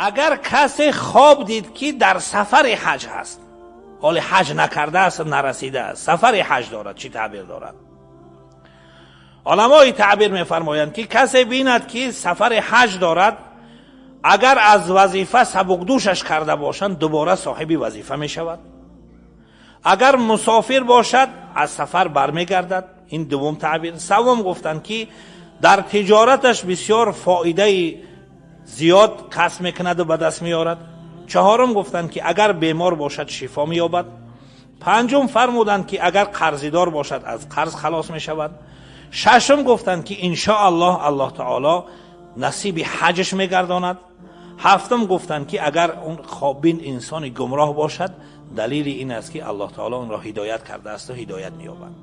Агар касе хоб дид, ки дар сафари ҳаҷ ҳаст, ҳоле ҳаҷ накардааст, нарасидааст, сафари ҳаҷ дорад, чӣ таъбир дорад? Уламои таъбир мефармоянд, ки касе бинад, ки сафари ҳаҷ дорад, агар аз вазифа сабукдӯшаш карда бошанд, дубора соҳиби вазифа мешавад. Агар мусофир бошад, аз сафар бармегардад. Ин дуввум таъбир. Севум гуфтанд, ки дар тиҷораташ бисёр фоидаи зиёд касб мекунаду ба даст меорад. Чаҳорум гуфтанд, ки агар бемор бошад, шифо меёбад. Панҷум фармуданд, ки агар қарздор бошад, аз қарз халос мешавад. Шашум гуфтанд, ки иншоаллоҳ Аллоҳ таоло насиби ҳаҷш мегардонад. Ҳафтум гуфтанд, ки агар он хоббин инсони гумроҳ бошад, далели ин аст, ки Аллоҳ таоло онро ҳидоят кардаасту ҳидоят меёбад.